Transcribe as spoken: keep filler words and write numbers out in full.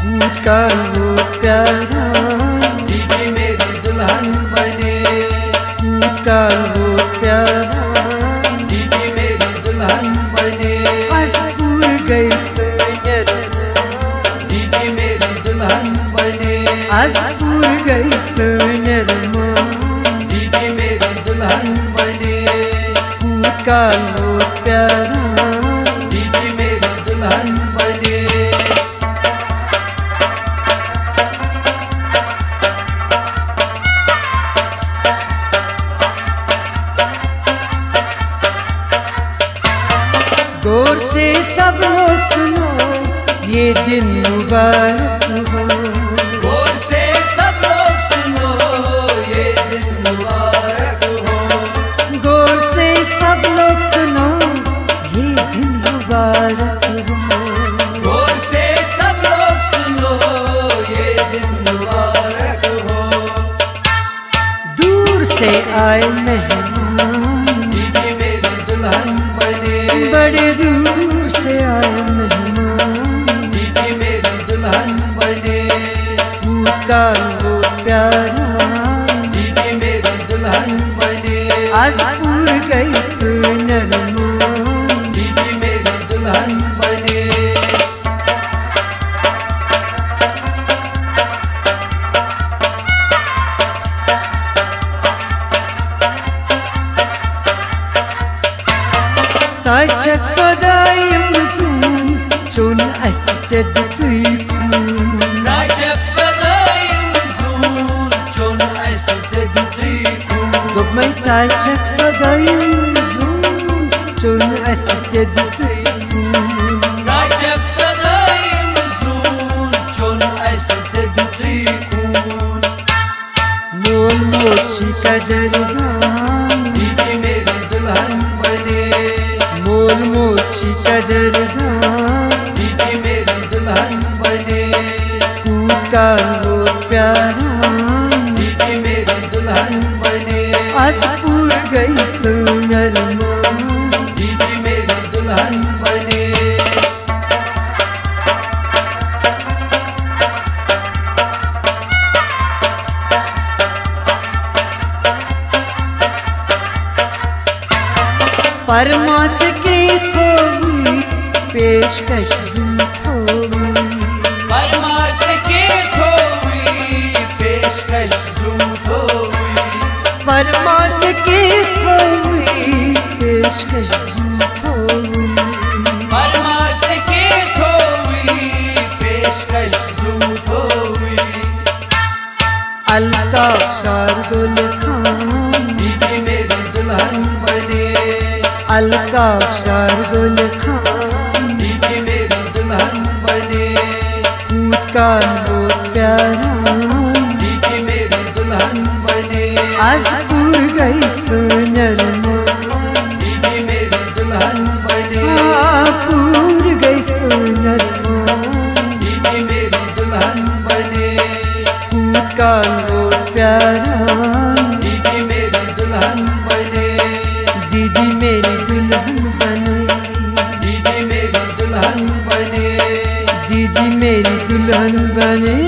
کوٗت کال ووت پیاران، دیدی میری دلہن بنے۔ کوٗت کال ووت پیاران، دیدی میری دلہن بنے۔ از پوٗرٕ گٔے سٲنۍ ارمان، دیدی میری دلہن بنے۔ از پوٗرٕ گٔے سٲنۍ ارمان، دیدی میری دلہن بنے۔ کوٗت کال ووت پیاران، دیدی میری دلہن بنے۔ غور سے سب لوگ سنو، یہ دن مبارک ہو۔ غور سے سب لوگ سنو، یہ دن مبارک ہو۔ غور سے سب لوگ سنو، یہ دن مبارک ہو۔ غور سے سب لوگ سنو، یہ دن مبارک ہو۔ دور سے آئے مہمان، دیدی میری دلہن بنے۔ بڑے دور سے آئے مہمان، دیدی میری دلہن بنے۔ کوٗت کال ووت پیاران، دیدی میری دلہن بنے۔ از پوٗرٕ گٔے سٲنۍ ارمان، دیدی میری دلہن بنے۔ سۄ چھےٚ خۄدایم زوٗن، چوٚن اَسہِ ژےٚ دیُتُے خوٗن۔ سۄ چھےٚ خۄدایم زوٗن، چوٚن اَسہِ ژےٚ دیُتُے خوٗن۔ دوٚپمَے سۄ چھےٚ خۄدایم زوٗن، چوٚن اَسہِ ژےٚ دیُتُے خوٗن۔ سۄ چھےٚ خۄدایم زوٗن، چوٚن اَسہِ ژےٚ دیُتُے خوٗن۔ مول موج چھی قدردان، دیدی میری دلہن بنے۔ مول موج چھی قدردان، دیدی میری دلہن بنے۔ کوٗت کال ووت پیاران، دیدی میری دلہن بنے۔ از پوٗرٕ گٔے سٲنۍ ارمان، دیدی میری دلہن بنے۔ پرماژ کے تھووی، پیشکش زو تھووی۔ پرماژ کے تھووی، پیشکش زو تھووی۔ پرماژ کے تھووی، پیشکش زو تھووی۔ پرماژ کے تھووی، پیشکش زو تھووی۔ الطاف شاردُل خان، دیدی میری دلہن بنے۔ الطاف شاردُل خان، دیدی میری دلہن بنے۔ کوٗت کال ووت پیاران، دیدی میری دلہن بنے۔ از پوٗرٕ گٔے سٲنۍ ارمان، دیدی میری دلہن بنے۔ آ، پوٗرٕ گٔے سٲنۍ ارمان، دیدی میری دلہن بنے۔ کوٗت کال ووت پیاران، دیدی میری دلہن بنے۔ دیدی میری دلہن بنے۔ دیدی میری دلہن بنے۔ دیدی میری دلہن بنے۔